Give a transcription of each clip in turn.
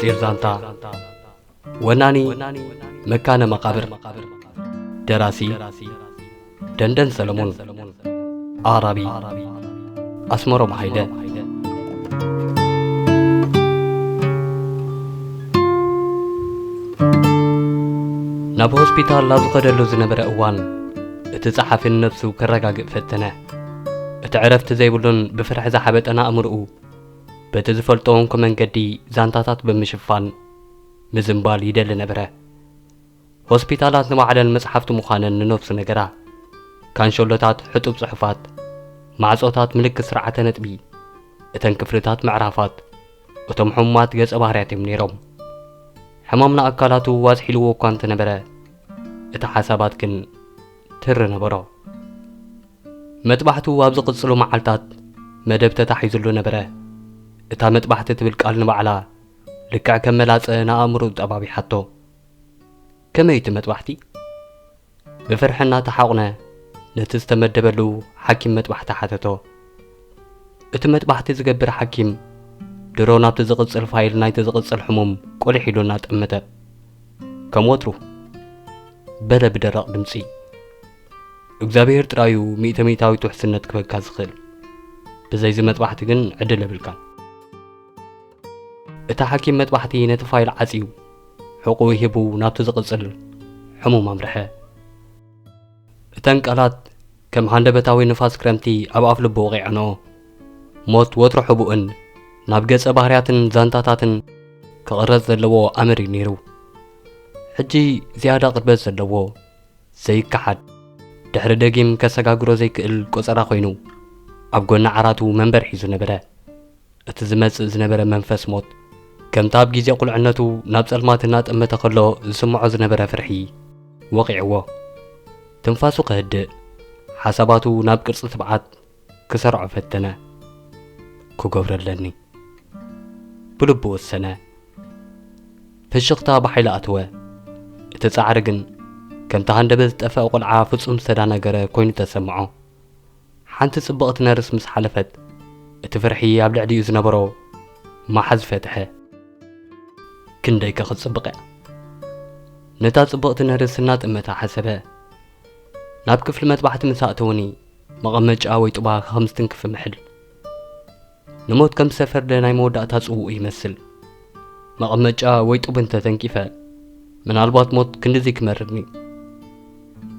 ኤርዛንታ ወናኒ መካነ መቃብር። ደራሲ ደንደን ሰለሞን። ኣቕራቢ ኣስመሮም ሃይለ። ናብ ሆስፒታል ኣብ ዝኸደሉ ዝነበረ እዋን፣ እቲ ጸሓፊ ንነብሱ ከረጋግእ ፈተነ። እቲ ዕረፍቲ ዘይብሉን ብፍርሒ ዝሓበጠን ኣእምሮኡ፣ በቲ ዝፈልጦ እንኮ መንገዲ ዛንታታት ብምሽፋን ምዝንባል ይደሊ ነበረ። ሆስፒታላት ንባዕለን መጽሓፍቲ ምዃነን ንነብሱ ነገራ። ካንሸሎታት ሕጡብ ጽሑፋት፣ ማዕጾታት ምልክት ስርዓተ ነጥቢ፣ እተን ክፍልታት ምዕራፋት፣ እቶም ሕሙማት ገጸ ባህርያት እዮም ነይሮም። ሕማም ንኣካላቱ ኣዝሒልዎ እኳ እንተነበረ፣ እቲ ሓሳባት ግን ትሪ ነበሮ። መጥባሕቱ ኣብ ዝቕጽሉ መዓልታት መደብ ተታሒዙሉ ነበረ። እታ መጥባሕቲ ትብል ቃል ንባዕላ ልክዕ ከም መላጸ ንኣእምሮኡ ጠባቢሓቶ። ከመይ እቲ መጥባሕቲ? ብፍርሒ እናተሓቑነ ነቲ ዝተመደበሉ ሓኪም መጥባሕቲ ሓተቶ። እቲ መጥባሕቲ ዝገብር ሓኪም ድሮ ናብቲ ዝቕጽል ፋይል ናይቲ ዝቕጽል ሕሙም ቁሊሕ ኢሉ እናጠመተ፣ ከም ወትሩ በለ ብደረቕ ድምጺ። እግዚኣብሄር ጥራዩ ሚእተ ሚእታዊት ውሕስነት ክበካ ዝኽእል። ብዘይዚ መጥባሕቲ ግን ዕድል የብልካን። እቲ ሓኪም መጥባሕቲ ነቲ ፋይል ዓጽዩ፣ ሕቑኡ ሂቡ ናብቲ ዝቕጽል ሕሙም ኣምርሐ። እተን ቃላት ከም ሃንደበታዊ ንፋስ ክረምቲ ኣብ ኣፍ ልቡ ወቒዐንኦ። ሞት ወትሩ ሕቡእን ናብ ገጸ ባህርያትን ዛንታታትን ክቕረጽ ዘለዎ ኣምር እዩ ነይሩ። ሕጂ ዝያዳ ቅርበት ዘለዎ፣ ዘይከሓድ፣ ድሕሪ ደጊም ከሰጋግሮ ዘይክእል ቆጸራ ኮይኑ፣ ኣብ ጎኒ ዓራቱ መንበር ሒዙ ነበረ። እቲ ዝመጽእ ዝነበረ መንፈስ ሞት፣ ከምቲ ኣብ ግዜ ቁልዕነቱ ናብ ጸልማት እናጠመተ ከሎ ዝስምዖ ዝነበረ ፍርሒ ወቒዕዎ። ትንፋሱ ከህድእ፣ ሓሳባቱ ናብ ቅርጺ ትብዓት ክሰርዖ ፈተነ። ክገብሮ ኣለኒ ብልቡ ወሰነ። ፍሽኽታ ብሓይሊ ኣተወ። እቲ ጻዕሪ ግን ከምቲ ሃንደበት ዝጠፍአ ቆልዓ ፍጹም ዝተዳናገረ ኮይኑ ተሰምዖ። ሓንቲ ጽብቕቲ ነርስ ምስ ሓለፈት፣ እቲ ፍርሒ ኣብ ልዕሊኡ ዝነበሮ መሓዝ ፈትሐ። ክንደይከ ክትጽብቕ እያ? ነታ ጽብቕቲ ነርስ እናጠመታ ሓሰበ። ናብ ክፍሊ መጥባሕቲ ምስ ኣእተወኒ፣ መቐመጫ ወይ ጡባ ከም ዝትንክፍ እምሕል። ንሞት ከም ዝተፈርደ ናይ መወዳእታ ጽውኡ ይመስል። መቐመጫ ወይ ጡብ እንተ ተንኪፈ፣ ምናልባት ሞት ክንድዚ ክመርርኒ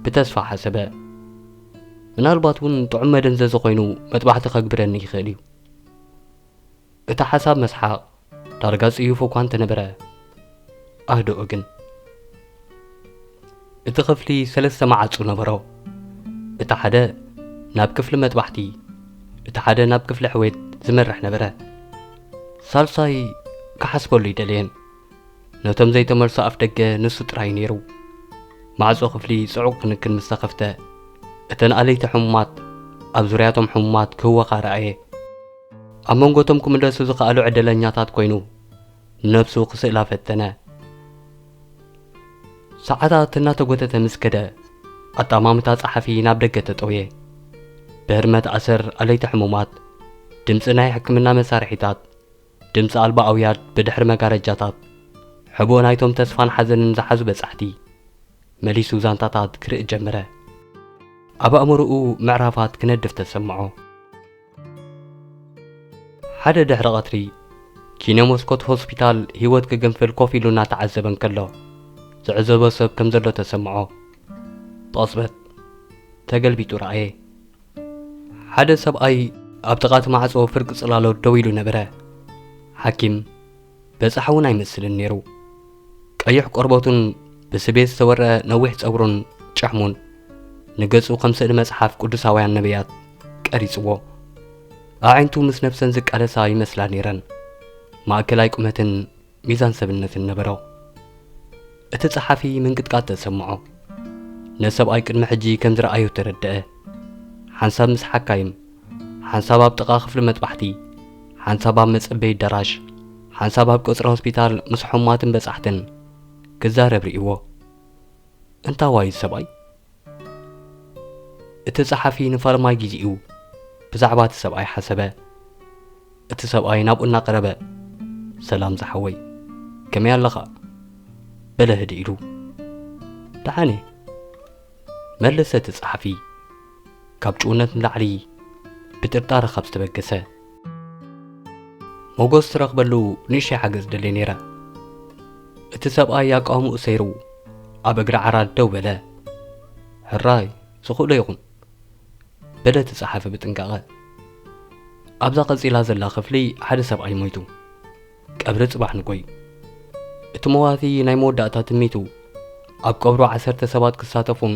ብተስፋ ሓሰበ። ምናልባት እውን ጥዑም መደንዘዚ ኮይኑ መጥባሕቲ ከግብረኒ ይኽእል እዩ። እቲ ሓሳብ መስሓቕ ዳርጋ ጽዩፍ እኳ እንተነበረ፣ ኣህደኦ ግን። እቲ ክፍሊ ሰለስተ መዓጹ ነበሮ። እቲ ሓደ ናብ ክፍሊ መጥባሕቲ፣ እቲ ሓደ ናብ ክፍሊ ሕዌት ዝመርሕ ነበረ። ሳልሳይ ክሓስበሉ ኣይደለየን። ነቶም ዘይተመልሱ ኣፍ ደገ ንሱ ጥራይ ነይሩ። ማዕጾ ክፍሊ ጽዑቕ ክንክን ምስ ተኸፍተ፣ እተን ኣለይቲ ሕሙማት ኣብ ዙርያቶም ሕሙማት ክህወኻ ረኣየ። ኣብ መንጎቶም ክምለሱ ዝኸኣሉ ዕድለኛታት ኮይኑ ንነብሱ ክስእላ ፈተነ። ሰዓታት እናተጎተተ ምስ ከደ፣ ኣጣማምታ ጸሓፊ ናብ ደገ ተጠውየ። ብህርመት ኣሰር ኣለይቲ ሕሙማት፣ ድምጺ ናይ ሕክምና መሳርሒታት፣ ድምጺ ኣልባ ኣውያት ብድሕሪ መጋረጃታት፣ ሕቡእ ናይቶም ተስፋን ሓዘንን ዝሓዙ በጻሕቲ፣ መሊሱ ዛንታታት ክርኢ ጀመረ። ኣብ ኣእምሮኡ ምዕራፋት ክነድፍ ተሰምዖ። ሓደ ድሕሪ ቀትሪ፣ ኪነ መስኮት ሆስፒታል ህይወት ክግንፍል ኮፍ ኢሉ እናተዓዘበ እንከሎ፣ ዝዕዘቦ ሰብ ከም ዘሎ ተሰምዖ። ብቕጽበት ተገልቢጡ ረኣየ። ሓደ ሰብኣይ ኣብ ጥቓ እቲ ማዕጾ ፍርቂ ጽላሎት ደው ኢሉ ነበረ። ሓኪም በጻሒ እውን ኣይመስልን ነይሩ። ቀይሕ ቆርበቱን ብስቤት ዝተወርአ ነዊሕ ጸጉሩን ጭሕሙን ንገጹ ከም ስእሊ መጽሓፍ ቅዱሳውያን ነቢያት ቀሪጽዎ። ኣዒንቱ ምስ ነፍሰን ዝቃለሳ ይመስላ ነይረን። ማእከላይ ቁመትን ሚዛን ሰብነትን ነበሮ። እቲ ጸሓፊ ምንቅጥቃጥ ተሰምዖ። ነቲ ሰብኣይ ቅድሚ ሕጂ ከም ዝረኣዮ ተረድአ። ሓንሳብ ምስ ሓካይም፣ ሓንሳብ ኣብ ጥቓ ክፍሊ መጥባሕቲ፣ ሓንሳብ ኣብ መጸበዪ ኣዳራሽ፣ ሓንሳብ ኣብ ቀጽሪ ሆስፒታል ምስ ሕሙማትን በጻሕትን ክዛረብ ርእይዎ። እንታዋይ እዚ ሰብኣይ? እቲ ጸሓፊ ንፋልማይ ግዜኡ ብዛዕባ እቲ ሰብኣይ ሓሰበ። እቲ ሰብኣይ ናብኡ እናቐረበ፣ "ሰላም ዝሓወይ፣ ከመይ ኣለኻ? በለ ህድእ ኢሉ። ደሓን እየ፣ መለሰ እቲ ጸሓፊ፣ ካብ ጭውነት ንላዕሊ ብጥርጣረ ካብ ዝተበገሰ። ሞጎስ ትረኽበሉ ንእሽተይ ሓገዝ ደልየ ነይረ። እቲ ሰብኣይ ኣቃውምኡ ሰይሩ ኣብ እግሪ ዓራት ደው በለ። ሕራይ፣ ዝኽእሎ ይኹን፣ በለ እቲ ጸሓፊ ብጥንቃቐ። ኣብዛ ቀጺላ ዘላ ክፍሊ ሓደ ሰብኣይ ሞይቱ። ቀብሪ ጽባሕ ንጎይ። እቲ መዋቲ ናይ መወዳእታ ትምኒቱ ኣብ ቀብሩ ዓሰርተ ሰባት ክሳተፉን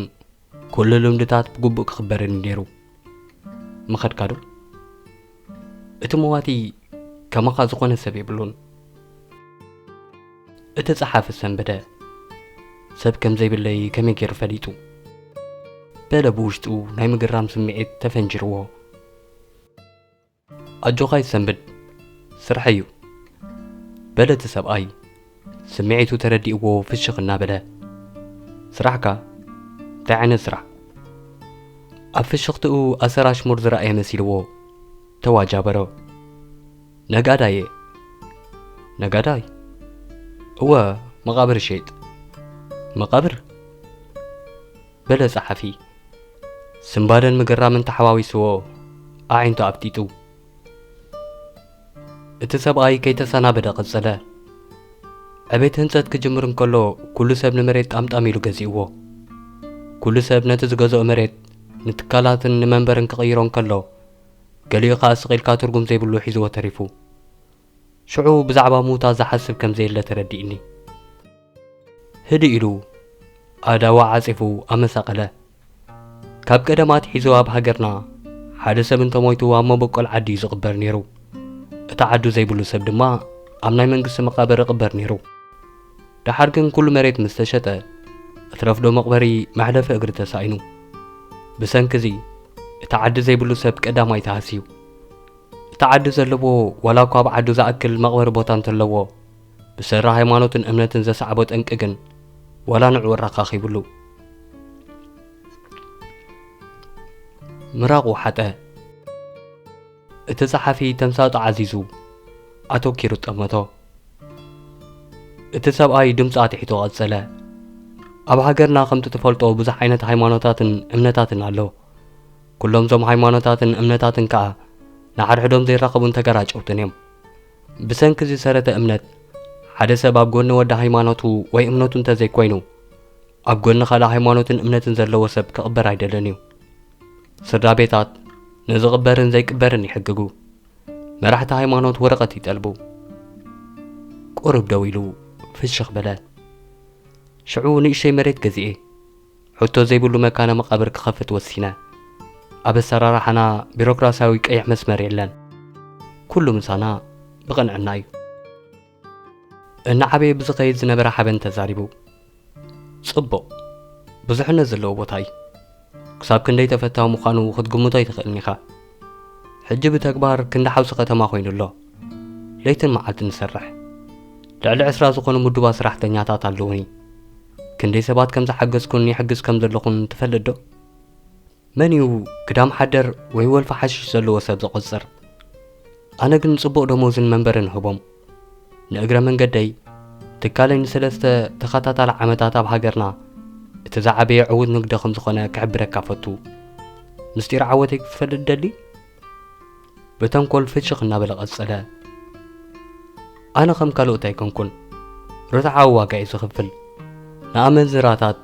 ኩሉ ልምድታት ብግቡእ ክኽበርን እዩ ነይሩ። ምኸድካ ዶ? እቲ መዋቲ ከማኻ ዝኾነ ሰብ የብሉን። እቲ ጸሓፊ ሰንበደ። ሰብ ከም ዘይብለይ ከመይ ገይሩ ፈሊጡ? በለ ብውሽጡ ናይ ምግራም ስምዒት ተፈንጂርዎ። ኣጆኻ ይሰንብድ፣ ስራሕ እዩ፣ በለ እቲ ሰብኣይ ስምዒቱ ተረዲእዎ ፍሽኽ እናበለ። ስራሕካ? እንታይ ዓይነት ስራሕ? ኣብ ፍሽኽትኡ ኣሰር ኣሽሙር ዝረኣየ መሲልዎ ተዋጃበሮ። ነጋዳይ እየ። ነጋዳይ? እወ፣ መቓብር እሸይጥ። መቓብር? በለ ጸሓፊ። ስንባደን ምግራምን ተሓዋዊስዎ ኣዒንቱ ኣፍጢጡ። እቲ ሰብኣይ ከይተሰናበደ ቀጸለ። ዕቤት ህንጸት ክጅምር እንከሎ ኩሉ ሰብ ንመሬት ጣምጣም ኢሉ ገዚእዎ። ኩሉ ሰብ ነቲ ዝገዝኦ መሬት ንትካላትን ንመንበርን ክቕይሮ እንከሎ፣ ገሊኡ ኸኣ ስቕ ኢልካ ትርጉም ዘይብሉ ሒዝዎ ተሪፉ። ሽዑ ብዛዕባ ምውታ ዝሓስብ ከም ዘየለ ተረዲእኒ። ህድእ ኢሉ ኣእዳዉ ዓጺፉ ኣመሳቐለ። ካብ ቀደም ኣትሒዙ ኣብ ሃገርና ሓደ ሰብ እንተሞይቱ ኣብ መበቆል ዓዲ እዩ ዝቕበር ነይሩ። እቲ ዓዱ ዘይብሉ ሰብ ድማ ኣብ ናይ መንግስቲ መቓብር ይቕበር ነይሩ። ደሓር ግን ኩሉ መሬት ምስ ተሸጠ፣ እትረፍዶ መቕበሪ መሕለፊ እግሪ ተሳኢኑ። ብሰንኪ እዚ እቲ ዓዲ ዘይብሉ ሰብ ቀዳማይ ተሃስዩ። እቲ ዓዲ ዘለዎ ዋላ እኳ ኣብ ዓዱ ዝኣክል መቕበሪ ቦታ እንተለዎ፣ ብሰሪ ሃይማኖትን እምነትን ዘሰዓቦ ጠንቂ ግን ዋላ ንዕኡ ኣረኻኺብሉ። ምራቑ ሓጠ። እቲ ጸሓፊ ተምሳጡ ዓዚዙ ኣተኪሩ ጠመቶ። እቲ ሰብኣይ ድምጹ ኣትሒቱ ቀጸለ። ኣብ ሃገርና ከምቲ ትፈልጦ ብዙሕ ዓይነት ሃይማኖታትን እምነታትን ኣሎ። ኩሎም እዞም ሃይማኖታትን እምነታትን ከኣ ንሓድሕዶም ዘይራኸቡን ተገራጨውትን እዮም። ብሰንኪ እዚ ሰረተ እምነት ሓደ ሰብ ኣብ ጎኒ ወዲ ሃይማኖቱ ወይ እምነቱ እንተዘይኮይኑ፣ ኣብ ጎኒ ካልእ ሃይማኖትን እምነትን ዘለዎ ሰብ ክቕበር ኣይደልን እዩ። ስድራ ቤታት ንዝቕበርን ዘይቅበርን ይሕግጉ። መራሕቲ ሃይማኖት ወረቐት ይጠልቡ። ቁሩብ ደው ኢሉ ፍሽኽ በለ። ሽዑ ንእሽተይ መሬት ገዚኤ፣ ሕቶ ዘይብሉ መካነ መቓብር ክኸፍት ወሲነ። ኣብ ኣሰራርሓና ቢሮክራስያዊ ቀይሕ መስመር የለን። ኩሉ ምሳና ብቕንዕና እዩ። እናዓበየ ብዝኸይድ ዝነበረ ሓበን ተዛሪቡ። ጽቡቕ፣ ብዙሕነት ዘለዎ ቦታ እዩ። ክሳብ ክንደይ ተፈታዊ ምዃኑ ክትግምቶ ኣይትኽእልን ኢኻ። ሕጂ ብተግባር ክንዲ ሓውሲ ከተማ ኮይኑ ኣሎ። ለይትን መዓልትን ንሰርሕ። ልዕሊ ዕስራ ዝኾኑ ምዱባት ሰራሕተኛታት ኣለዉኒ። ክንደይ ሰባት ከም ዝሓገዝኩን ይሕግዝ ከም ዘለኹን ትፈልጥ ዶ? መን እዩ ግዳም ሓደር ወይ ወልፊ ሓሽሽ ዘለዎ ሰብ ዝቖጽር? ኣነ ግን ጽቡቕ ደሞዝን መንበርን እህቦም። ንእግረ መንገደይ፣ ትካለይ ንሰለስተ ተኸታታሊ ዓመታት ኣብ ሃገርና እቲ ዝዓበየ ዕዉት ንግዲ ከም ዝኾነ ክሕብረካ ፈቱ። ምስጢር ዓወተይ ክትፈልጥ ደሊ? ብተንኮል ፍሽኽ እናበለ ቀጸለ። ኣነ ከም ካልኦት ኣይኮንኩን። ርትዓዊ ዋጋ እዩ ዝኽፍል። ንኣመንዝራታት፣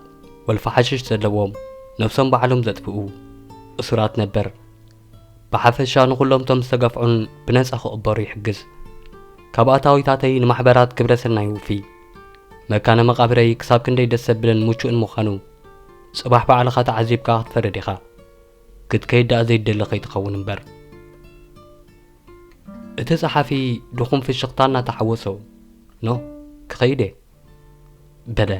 ወልፊ ሓሽሽ ዘለዎም፣ ነብሶም ባዕሎም ዘጥፍኡ፣ እሱራት ነበር። ብሓፈሻ ንኹሎም እቶም ዝተገፍዑን ብነጻ ክቕበሩ ይሕግዝ። ካብ ኣታዊታተይ ንማሕበራት ግብረ ሰናይ ይውፊ። መካነ መቓብረይ ክሳብ ክንደይ ደስ ዘብልን ምቹእን ምዃኑ፣ ጽባሕ ባዕልኻ ተዓዚብካ ክትፈርድ ኢኻ። ክትከይድ ደኣ ዘይትደሊ ከይትኸውን እምበር። እቲ ጸሓፊ ድኹም ፍሽኽታ እናተሓወሶ፣ "ኖ፣ ክኸይድ እየ" በለ።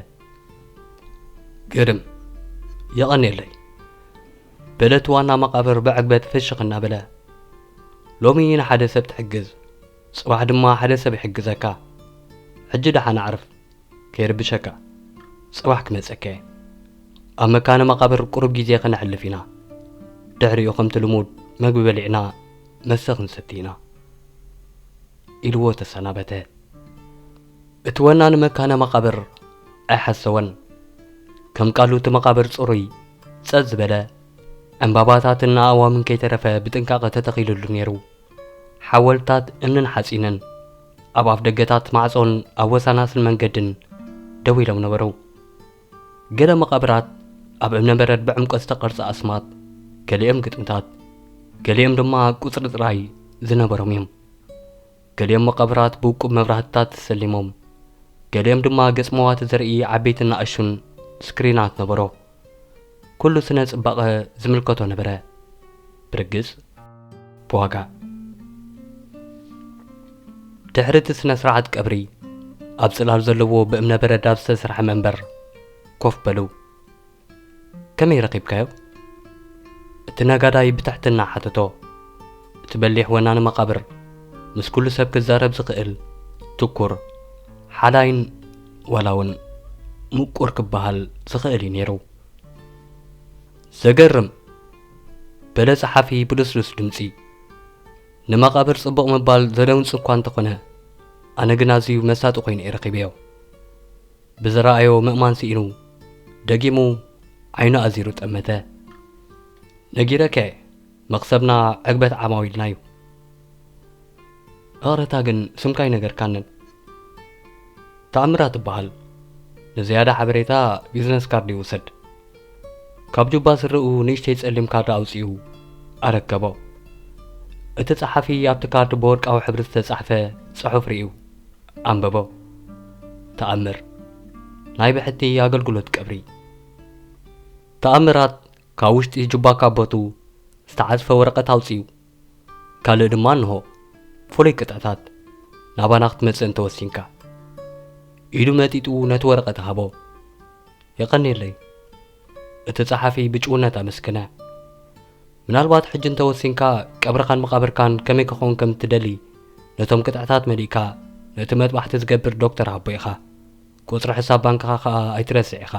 "ግርም፣ የቐንየለይ" በለ እቲ ዋና መቓብር ብዕግበት ፍሽኽ እናበለ። "ሎሚ ንሓደ ሰብ ትሕግዝ፣ ጽባሕ ድማ ሓደ ሰብ ይሕግዘካ። ሕጂ ደሓን ኣዕርፍ፣ ከይርብሸካ። ጽባሕ ክመጸካ እየ። ኣብ መካነ መቓብር ቁሩብ ግዜ ከነሕልፍ ኢና። ድሕሪኡ ከምቲ ልሙድ መግቢ በሊዕና መስተ ክንሰቲ ኢና" ኢልዎ ተሰናበተ። እቲ ወናኒ መካነ መቓብር ኣይሓሰወን። ከም ቃሉ እቲ መቓብር ጽሩይ፣ ጸጥ ዝበለ፣ ዕምባባታትን ኣእዋምን ከይተረፈ ብጥንቃቐ ተተኺሉሉ ነይሩ። ሓወልትታት እምንን ሓጺንን ኣብ ኣፍደገታት ማዕጾን ኣብ ወሰናስን መንገድን ደው ኢሎም ነበሩ። ገለ መቓብራት ኣብ እምነ በረድ ብዕምቆት ዝተቐርጸ ኣስማት፣ ገሊኦም ግጥምታት፣ ገሊኦም ድማ ቁጽሪ ጥራይ ዝነበሮም እዮም። ገሊኦም መቓብራት ብውቁብ መብራህትታት ተሰሊሞም፣ ገሊኦም ድማ ገጽ መዋቲ ዘርኢ ዓበይትን ንኣሽቱን ስክሪናት ነበሮ። ኩሉ ስነ ጽባቐ ዝምልከቶ ነበረ። ብርግጽ ብዋጋ። ድሕሪ እቲ ስነ ስርዓት ቀብሪ፣ ኣብ ጽላል ዘለዎ ብእምነ በረድ ኣብ ዝተሰርሐ መንበር ኮፍ በሉ። "ከመይ ረኺብካዮ?" እቲ ነጋዳይ ብትሕትና ሓተቶ። እቲ በሊሕ ወናኒ መቓብር፣ ምስ ኩሉ ሰብ ክዛረብ ዝኽእል፣ ትኩር፣ ሓላይን ዋላ እውን ምቁር ክበሃል ዝኽእል እዩ ነይሩ። "ዘገርም!" በለ ጸሓፊ ብልስሉስ ድምጺ። ንመቓብር ጽቡቕ ምባል ዘደንጽ እኳ እንተኾነ፣ ኣነ ግን ኣዝዩ መሳጢ ኮይኑ እየ ረኺበዮ። ብዝረኣዮ ምእማን ስኢኑ፣ ደጊሙ ዓይኑ ኣዚሩ ጠመተ። "ነጊረካ እየ፣ መኽሰብና ዕግበት ዓማዊልና እዩ። ይቕረታ ግን ስምካ ኣይነገርካንን?" "ተኣምራት እበሃል። ንዝያዳ ሓበሬታ ቢዝነስ ካርድ ይውሰድ።" ካብ ጁባ ስረኡ ንእሽተይ ጸሊም ካርድ ኣውጺኡ ኣረከቦ። እቲ ጸሓፊ ኣብቲ ካርድ ብወርቃዊ ሕብሪ ዝተጻሕፈ ጽሑፍ ርእዩ ኣንበቦ። ተኣምር። ናይ ብሕቲ ኣገልግሎት ቀብሪ። ተኣምራት ካብ ውሽጢ ጁባ ካቦቱ ዝተዓጽፈ ወረቐት ኣውጺኡ። "ካልእ ድማ እንሆ፣ ፍሉይ ቅጥዕታት፣ ናባና ክትመጽእ እንተወሲንካ።" ኢዱ መጢጡ ነቲ ወረቐት ሃቦ። "የቐንየለይ።" እቲ ጸሓፊ ብጭውነት ኣመስገነ። "ምናልባት ሕጂ እንተወሲንካ፣ ቀብርኻን መቓብርካን ከመይ ክኸውን ከም እትደሊ፣ ነቶም ቅጥዕታት መሊእካ ነቲ መጥባሕቲ ዝገብር ዶክተር ሃቦ ኢኻ። ቁጽሪ ሕሳብ ባንክኻ ኸኣ ኣይትረስዕ ኢኻ።"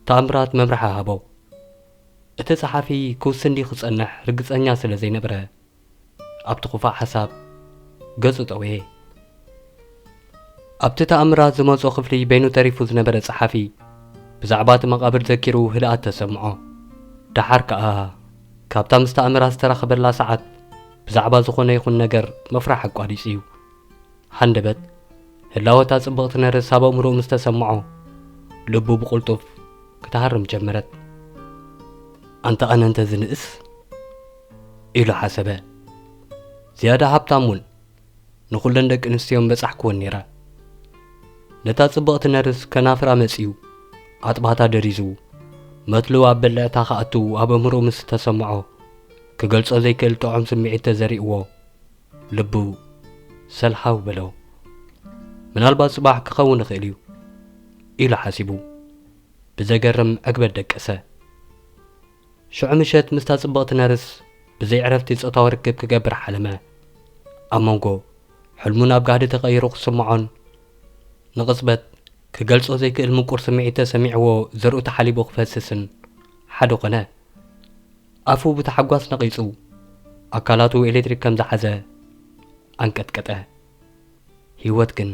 ተኣምራት መብርሒ ሃቦ። እቲ ጸሓፊ ክውስን ድዩ ክጸንሕ ርግጸኛ ስለ ዘይነበረ፣ ኣብቲ ክፉእ ሓሳብ ገጹ ጠወየ። ኣብቲ ተኣምራት ዝመጾ ክፍሊ በይኑ ተሪፉ ዝነበረ ጸሓፊ፣ ብዛዕባ እቲ መቓብር ዘኪሩ ህድኣት ተሰምዖ። ደሓር ከኣ፣ ካብታ ምስ ተኣምራት ዝተራኸበላ ሰዓት፣ ብዛዕባ ዝኾነ ይኹን ነገር ምፍራሕ ኣቋሪጹ እዩ። ሃንደበት፣ ህላወ እታ ጽብቕቲ ነርስ ኣብ ኣእምሮኡ ምስ ተሰምዖ፣ ልቡ ብቕልጡፍ ክትሃርም ጀመረት። "ኣንታ ኣነ እንተ ዝንእስ?" ኢሉ ሓሰበ። ዝያዳ ሃብታም እውን ንኹለን ደቂ ኣንስትዮ ምበጻሕክወን ነይረ። ነታ ጽብቕቲ ነርስ ከናፍራ መጺኡ፣ ኣጥባታ ደሪዙ፣ መትልኡ ኣብ ብልዕታ ክኣቱ ኣብ ኣእምሮኡ ምስ ተሰምዖ፣ ክገልጾ ዘይክእል ጥዑም ስምዒት ተዘሪእዎ፣ ልቡ ሰልሃው በሎ። "ምናልባት ጽባሕ ክኸውን ይኽእል እዩ" ኢሉ ሓሲቡ፣ ብዘገርም ዕግበት ደቀሰ። ሽዑ ምሸት ምስታ ጽብቕቲ ነርስ ብዘይ ዕረፍቲ ጾታዊ ርክብ ክገብር ሓለመ። ኣብ መንጎ ሕልሙን ኣብ ጋህዲ ተቐይሩ ክስምዖን፣ ንቕጽበት ክገልጾ ዘይክእል ምቁር ስምዒት ተሰሚዕዎ ዘርእኡ ተሓሊቡ ክፈስስን ሓደ ኾነ። ኣፉ ብታሕጓስ ነቒጹ፣ ኣካላቱ ኤሌክትሪክ ከም ዝሓዘ ኣንቀጥቀጠ። ህይወት ግን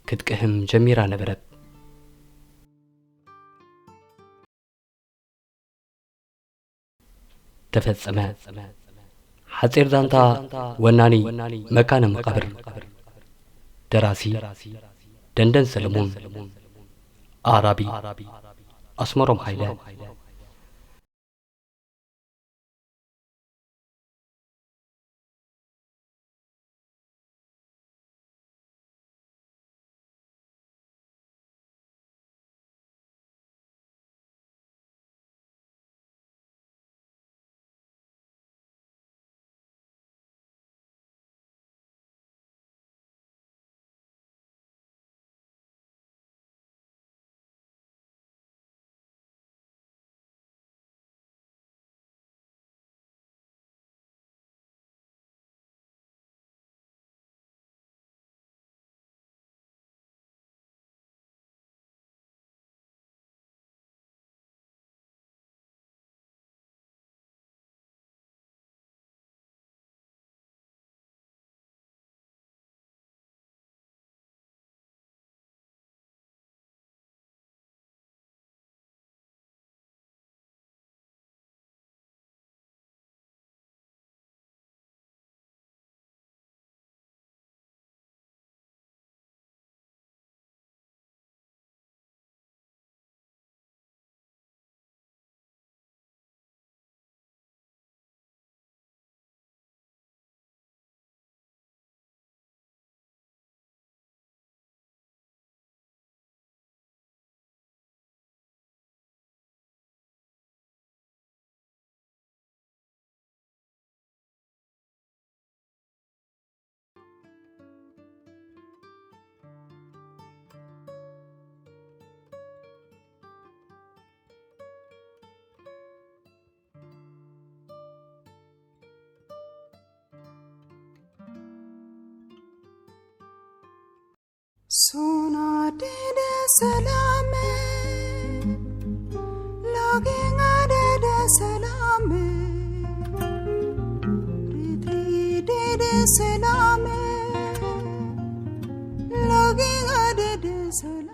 ክትቅህም ጀሚራ ነበረት። ተፈጸመ። ሓጺር ዛንታ ወናኒ መካነ መቓብር። ደራሲ ደንደን ሰለሙን። ኣራቢ ኣስመሮም ሃይለ። Sona dede salame, login adede salame, riti dede salame, login adede salame.